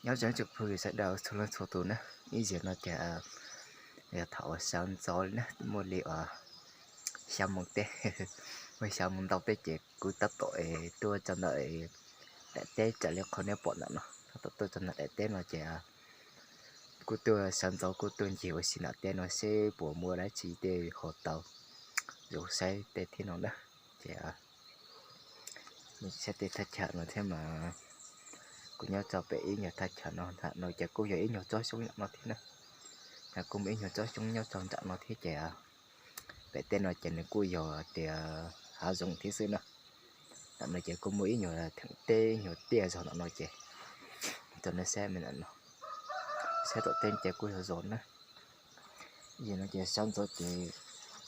Nyob zoo tsoom phooj ywg sawv daws txhua leej txhua tus na, ib zaug no ces yog thaum uas sawv ntxov li na, muaj li uas xya moos teb, muaj xya moos ntau teb ces kuv tab tom tuaj txog ntawm daim teb raws li qhov nej pom ntawm no, tab tom tuaj txog ntawm daim teb no ces kuj tuaj sawv ntxov kuj tuaj ncig ua si nram teb no seb puas muaj dab tsi tej hauv tau zoo saib tej thiab no na. Ces saib tej thaj chaw no thiab mas kuv nyob txog pem ib nyuag thaj chaw no, nram no ces kuj yog ib nyuag tsob xyoob nram no thiab na. Kuj muaj ib nyuag tsob xyoob nyob txog nram no thiab ces pem tej no ces nws kuj yog tias hav zoov thiab xwb na. Nram no ces kuj muaj ib nyuag theem teb ib nyuag tiaj zog nram no ces tau nej saib me ntawm no, saib tom tej ces kuj yog zos na. Yog no ces sawv ntxov ces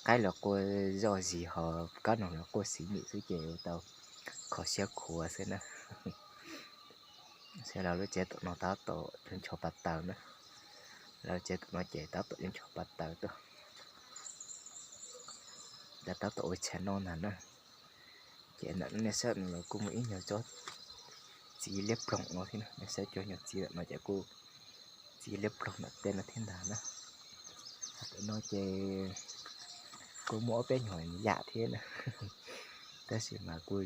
qaib los quaj zoj zis ho kab noog los quaj xis nyim xwb ces ua tau kho siab khuav xwb na. Saib lawv lub tsev tom no tab tom cov ncho pa taws na, lawv tsev tom no ces tab tom cov ncho pa taws tuaj, tab tom ua tshais noj ntag na. Ces ntawm nej saib no los kuj muaj ib nyuag tsob txiv liab ploog no thiab, nej saib cov nyuag txiv ntawm no ces kuj txiv liab ploog ntawm tej no thiab ntag na. Tom no ces kuj muaj ob peb nyuag yam thiab na, tab sis mas kuj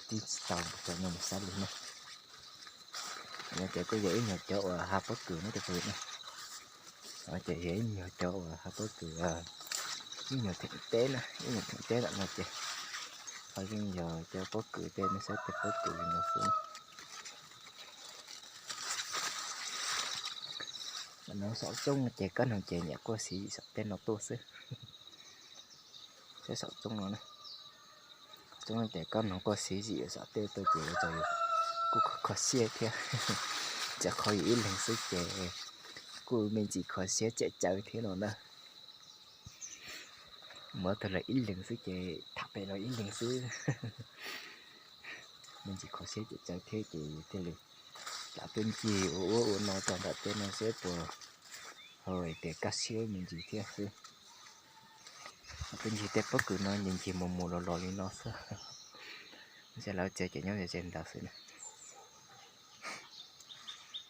tib tsis tau cov no mus saib li na. No ces kuj yog ib nyuag cov uas hav pob kws no ces kuj na, ces yog ib nyuag cov uas hav pob kws, ib nyuag theem teb na, ib nyuag theem teb ntawm no ces ho yeej yog cov pob kws tej, nej saib tej pob kws li no xwb. Ntawm no saum roob no ces kab noog ces nyiam quaj xis saum tej no tuaj xwb. Saib saum roob no, roob no ces kab noog quaj xis zim saum tej tuaj ces ua rau yus kuj kho siab thiab, tsis qhov yus ib leeg xwb ces kuj me ntsis kho siab tsam tsawv thiab no na. Muab tau lawv ib leeg xwb ces tham pem lawv ib leeg xwb, me ntsis kho siab tsam tsawv thiab ces thiaj li lam tuaj ncig ua ub ua no rau ntawm tej no seb puas ho tias kaj siab me ntsis thiab xwb. Tuaj ncig tej pob kws no ncig ncig mus mus los los li no xwb, saib lawv tsev ces nyob ze ntawd xwb na.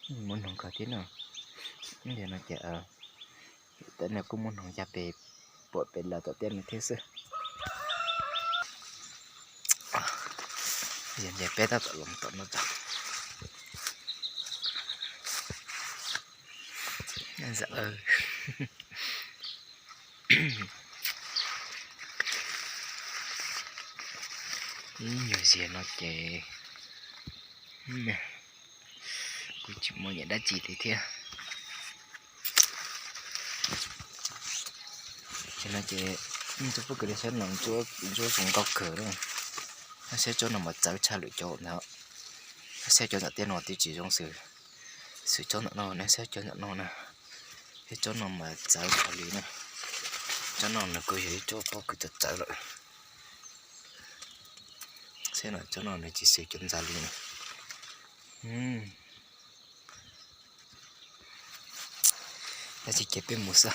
Muaj noog kawg thiab no, no ces tej no kuj muaj noog ya pem, pom pem lawv tom tej no thiab xwb. Yog ces peb tab tom los tom no tau. Ib nyuag ziag no ces kuj tsis muaj niam dab tsi li thiab. Ces no ces tsob pob kws li saib no ntsuab zoo nkauj kawg li. Saib tsob no mas txawv tshaj lwm cov ntawd. Saib cov ntawm tej no twb tsis zoo xwb, xwm tsob ntawm no na, saib cov ntawm no na, thiab tsob no mas txawv kawg li na. Tsob no nws kuj yog ib tsob pob kws txawv txawv lawm. Saib no tsob no nws tsis xwm cov ntxa li na. Tab sis ces peb mus xwb.